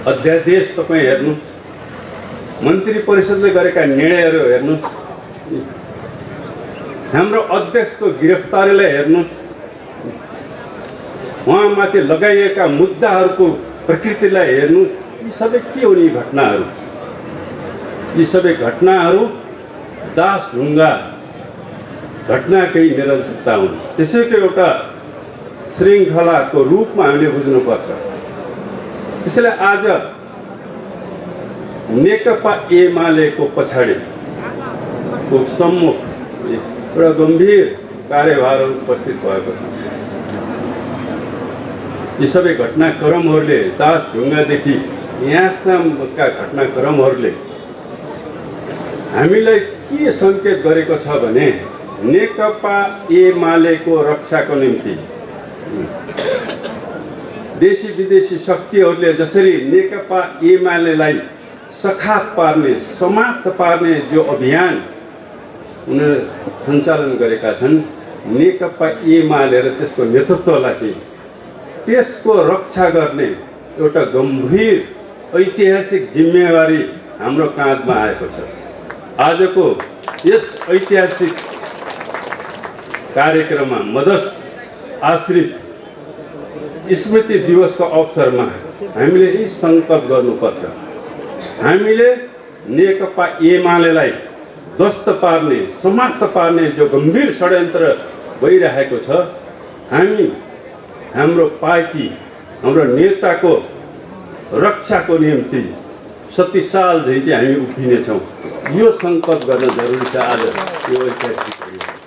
अध्यादेश तपाईँ हेर्नुहोस्, मन्त्री परिषदले गरेका निर्णयहरू हेर्नुहोस्, हाम्रो अध्यक्षको गिरफ्तारीलाई हेर्नुहोस्, उहाँमाथि लगाइएका मुद्दाहरूको प्रकृतिलाई हेर्नुहोस्। यी सबै के हुन्? यी घटनाहरू, यी सबै घटनाहरू दासढुङ्गा घटनाकै निरन्तरता हुन्। त्यसैको एउटा श्रृङ्खलाको रूपमा हामीले बुझ्नुपर्छ। त्यसैले आज नेकपा एमालेको पछाडिको सम्मुख एउटा गम्भीर कार्यभारहरू उपस्थित भएको छ। यी सबै घटनाक्रमहरूले, दासढुङ्गादेखि यहाँसम्मका घटनाक्रमहरूले हामीलाई के सङ्केत गरेको छ भने नेकपा एमालेको रक्षाको निम्ति देशी विदेशी शक्तिहरूले जसरी नेकपा एमालेलाई सखाप पार्ने, समाप्त पार्ने जो अभियान उनीहरूले सञ्चालन गरेका छन्, नेकपा एमाले र त्यसको नेतृत्वलाई चाहिँ त्यसको रक्षा गर्ने एउटा गम्भीर ऐतिहासिक जिम्मेवारी हाम्रो काँधमा आएको छ। आजको यस ऐतिहासिक कार्यक्रममा मदस आश्रित स्मृति दिवसको अवसरमा हामीले यी सङ्कल्प गर्नुपर्छ। हामीले नेकपा एमालेलाई ध्वस्त पार्ने, समाप्त पार्ने जो गम्भीर षड्यन्त्र भइरहेको छ, हामी हाम्रो पार्टी, हाम्रो नेताको रक्षाको निम्ति शक्तिशाल चाहिँ हामी उभिनेछौँ। यो सङ्कल्प गर्न जरुरी छ आज यो ऐतिहासिक